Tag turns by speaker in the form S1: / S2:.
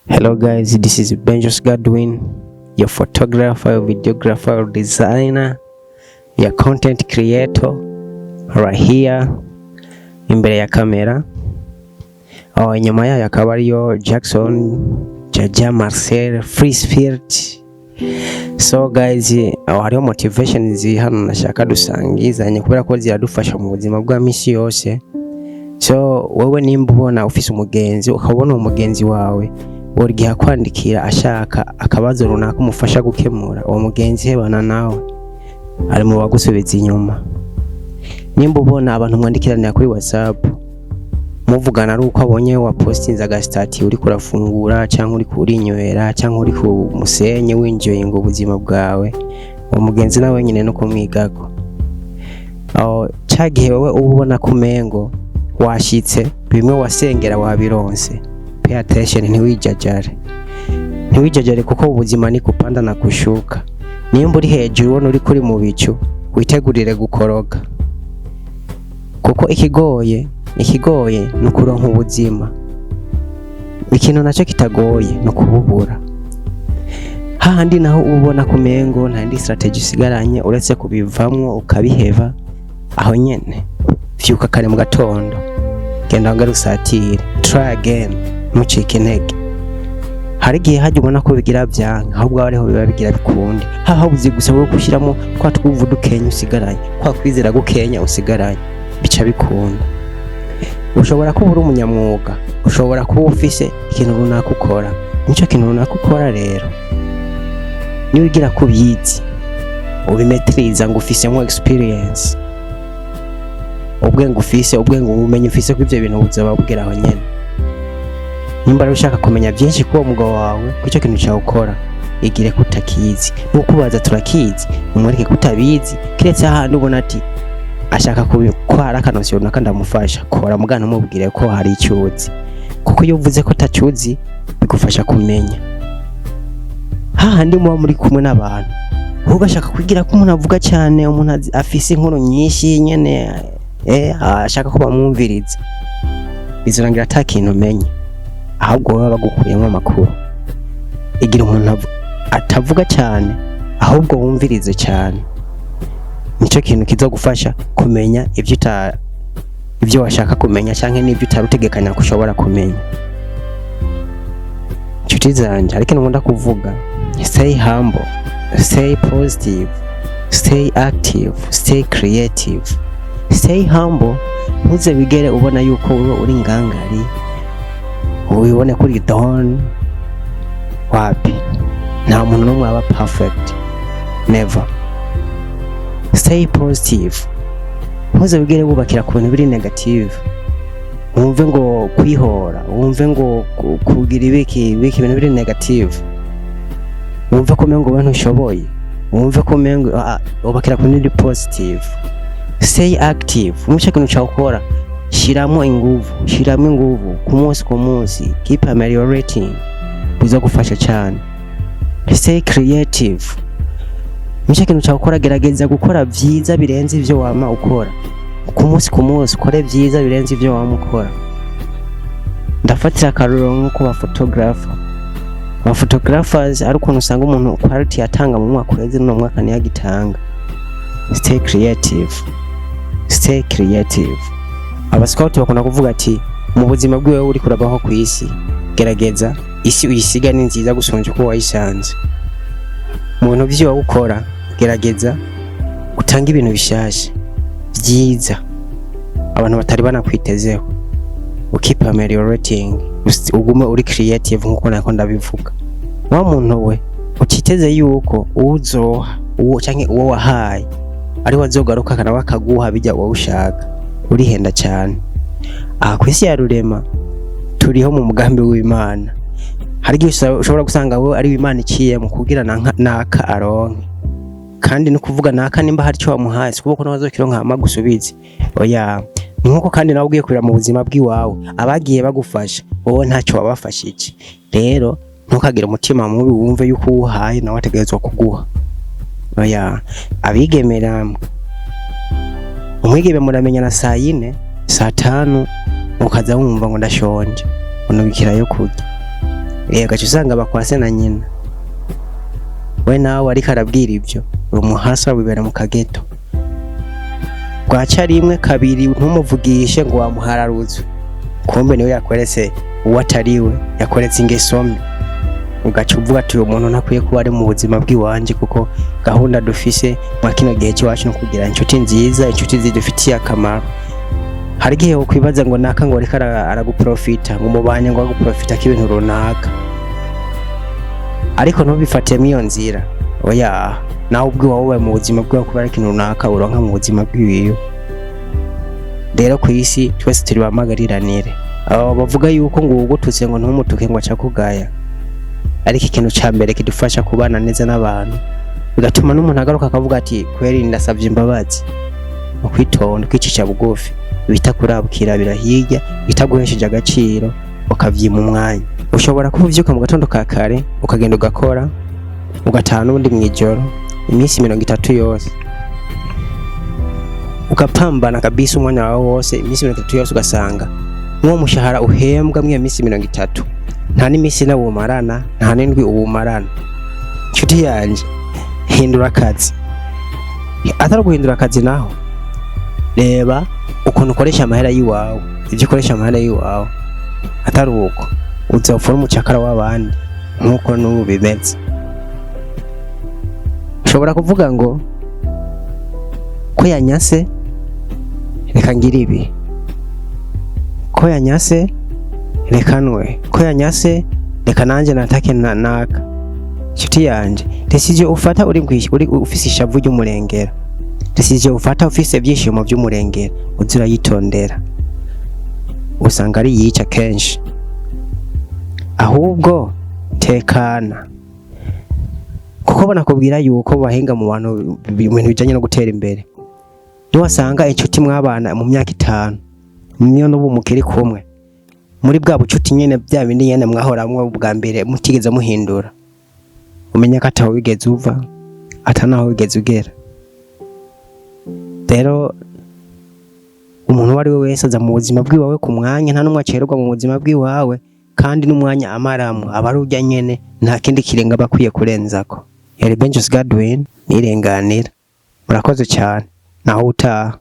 S1: Hello guys, this is Benjos Godwin, your photographer, your videographer, your designer, your content creator right here imbere ya kamera. Oh, inyuma yayo akaba ariyo Jackson, Jaja, Marcel, Free Spirit. So guys, aho hariho motivations hano nashaka dusangizanye kubera ko ziradufasha mu buzima bwa misi yose. So wewe nimba ubona ufise umugenzi, ukabona uwo mugenzi wawe buri gihe akwandikira ashaka akabazo runaka umufasha gukemura, uwo mugenzi hebana nawe, ari mu bagusubiza inyuma. Nimba ubona abantu mwandikiranira kuri WhatsApp muvugana ari uko abonye wapostinze agastatus uriko urafungura cyangwa uriko urinywera cyangwa uri ku musenyi winjoyinga ubuzima bwawe, uwo mugenzi nawe nyine no kumwigako. Aho ca gihe wewe uba ubona ko umengo washitse, bimwe wasengera wabironse, pay attention, ntiwijajare, ntiwijajare, kuko ubuzima ni kupanda na kushuka. Nimba uri hejuru ubona uri kuri mu bicu, witegurire gukoroga, kuko ikigoye ni ukuronka ubuzima. Ikintu nacyo kitagoye ni ukububura. Hahandi naho uba ubona ko umengo nta yindi strategy usigaranye uretse kubivamwo ukabiheva, aho nyene vyuka kare mu gatondo, genda wongere usatire, try again, ntucike intege. Hari igihe hajya ubona ko bigira vyanka, ahubwo aba ariho biba bigira bikunde. Habuze gusa wowe gushyiramo twa twuvu dukenya usigaranye, kwa kwizera gukenya usigaranye, bica bikunda. Ushobora kuba uri umunyamwuga, ushobora kuba ufise ikintu runaka ukora. Nico kintu runaka ukora rero, niba ugira ko ubizi, ubimaîtriza, ngo ufisemo experience, ubwenge ufise, ubwenge, ubumenyi ufise ko ivyo bintu buzoba bugera aho nyene. Nimba rero ushaka kumenya byinshi kuri uwo mugabo wawe, ko icyo kintu cyawe ukora, igire ko utakizi. Nukubaza turakizi, umwereke ko utabizi, kiretse ahandi ubona ati ashaka ko hari akanosiyo runaka ndamufasha kora, mugana ntumubwire ko hari icyo uzi, kuko iyo uvuze ko utacyuzi bigufasha kumenya. Hahandi muba muri kumwe n'abantu, wowe ugashaka kwigira ko umuntu avuga cyane, umuntu afise inkuru nyinshi nyene, ashaka ko bamwumviriza, bizorangira ata kintu umenye, ahubwo baba bagukuyemo amakuru. Igira umuntu atavuga cyane, ahubwo wumvirize cyane. Nicyo kintu kizogufasha kumenya ibyo washaka kumenya cyangwa n'ibyo utari utegekanya ko ushobora kumenya. Inshuti zanjye, ariko nkunda kuvuga: stay humble, stay positive, stay active, stay creative. Stay humble, ntuze wigere ubona yuko wowe uri ngangari, wibone ko uri don. Wapi, nta muntu n'umwe aba perfect, never. Stay positive, ntuze wigere wubakira ku bintu biri negative, wumve ngo kwihora, wumve ngo kugira ibiki ibiki, ibintu biri negative, wumve ko umengo wowe ntushoboye, wumve ko umengo wubakira ku bintu biri positive. Stay active, muco kintu cyawe ukora shiramo inguvu, shiramo inguvu ku munsi ku munsi, keep ameliorating, bizagufasha cyane. Stay creative, muco kintu cyawe ukora gerageza gukora byiza birenze ibyo wama ukora. Ku munsi ku munsi ukore byiza birenze ibyo wama ukora. Ndafatira akarorero nko ku ba photographer. Aba photographers, ari ukuntu usanga umuntu quality yatanga mu mwaka uheze n'uno mwaka niyo agitanga. Stay creative, stay creative. Aba scout bakunda kuvuga ati mu buzima bwiwe uri kurabaho ku isi, gerageza isi uyisiga ni nziza gusumvya uko wayisanze. Mu bintu vyiwawe ukora, gerageza utange ibintu bishasha vyiza abantu batari banakwitezeho, ukeep ameliorating, ugume uri creative nkuko nako ndabivuga. Wa muntu we utiteze yuko uzoha uwo canke uwo wahaye ari azogaruka nawe akaguha bijya wowe ushaka, urihenda cyane. Aha ku isi ya rurema turiho mu mugambi w'Imana. Hari igihe ushobora gusanga wowe ari Imana iciyemo kugira naka aronke, kandi no kuvuga naka nimba hari icyo wamuhaye, si kuvuga ko nawe azokironka hama gusubize, oya. Ni nkuko kandi nawe ugiye kurira mu buzima bw'iwawe, abagiye bagufasha wowe ntacyo wabafashije. Rero ntukagire umutima mubi, wumve yuko uwuhaye nawe ategerezwa kuguha, oya. Abigemera, umwigeme muramenyana saa 4, saa 5 ukaza wumva ngo ndashonje, unubikira yo kurya. Ugaca usanga bakwase na nyina. We nawe ariko arabwira ibyo, uri umuhasa, wibera mu kageto. Bwaca rimwe kabiri ntumuvugishe ngo wamuhararutswe, kumbe niwe yakweretse uwo atari we, yakweretse ingeso mbi. Ugaca uvuga ati: "Uyu muntu ntakwiye kuba ari mu buzima bw'iwanje." Kuko gahunda dufise mwa kino gihe cy'iwacu no kugira inshuti nziza, inshuti zidufitiye akamaro. Hari igihe wokwibaza ngo naka ngo ariko araguprofita, ngo umubanye ngo aguprofita k'ibintu runaka, ariko ntubifatiyemo iyo nzira. Oya, nawe ubwiwawe wowe mu buzima bwawe kubera ikintu runaka uronka mu buzima bw'iwiwe. Rero ku isi twese turi bamagariranire. Abo bavuga yuko ngo uwugututse ngo ntumutuke ngo acakugaya, ariko ikintu ca mbere kidufasha kubana neza n'abantu, bigatuma n'umuntu agaruka akavuga ati: "Kweri ndasavye imbabazi", mu kwitonda, kwicisha bugufi, bitakurabukirabira hirya, bitaguhesheje agaciro ukavyima umwanya. Ushobora kuba uvyuka mu gatondo ka kare, ukagenda ugakora, ugataha n'ubundi mw'ijoro, iminsi 30 yose ugapambana kabisa umwanya wawe wose, iminsi 30 yose, ugasanga nk'uwo mushahara uhembwa mw'iyo minsi 30 nta n'iminsi 4 wumarana, nta n'indwi uwumarana. Nshuti yanje, hindura akazi. Atari guhindura akazi naho, reba ukuntu ukoresha amahera y'iwawe, ibyo ukoresha amahera y'iwawe. Atari uko, uzopfa uri umucakara w'abandi nk'uko n'ubu bimeze. Ushobora kuvuga ngo ko yanyase reka ngire ibi, ko yanyase reka nwe, ko yanyase reka nanjye natake naka. Nshuti yanje, decision ufata uri ufise ishavu ry'umurengera, decision ufata ufise ibyishimo by'umurengera, uzi urayitondera, usanga ari yica kenshi. Ahubwo tekana, kuko banakubwira yuko bahinga mu bantu mu bintu bijanye no gutera imbere. Niwasanga inshuti mwabana mu myaka 5, niyo n'ubu mukiri kumwe muri bwa bucuti nyene, bya bindi nyene mwahoramwo bwa mbere mutigeze muhindura, umenya ko ataho wigeze uva, ata naho wigeze ugera. Rero umuntu uwo ari we wese aza mu buzima bwiwawe ku mwanya, nta n'umwe acererwa mu buzima bwiwawe, kandi n'umwanya amaramwo aba ari urya nyene, nta kindi kirenga aba akwiye kurenzako. Yari Benjos Godwin nirenganira. Murakoze cyane, naho utaha.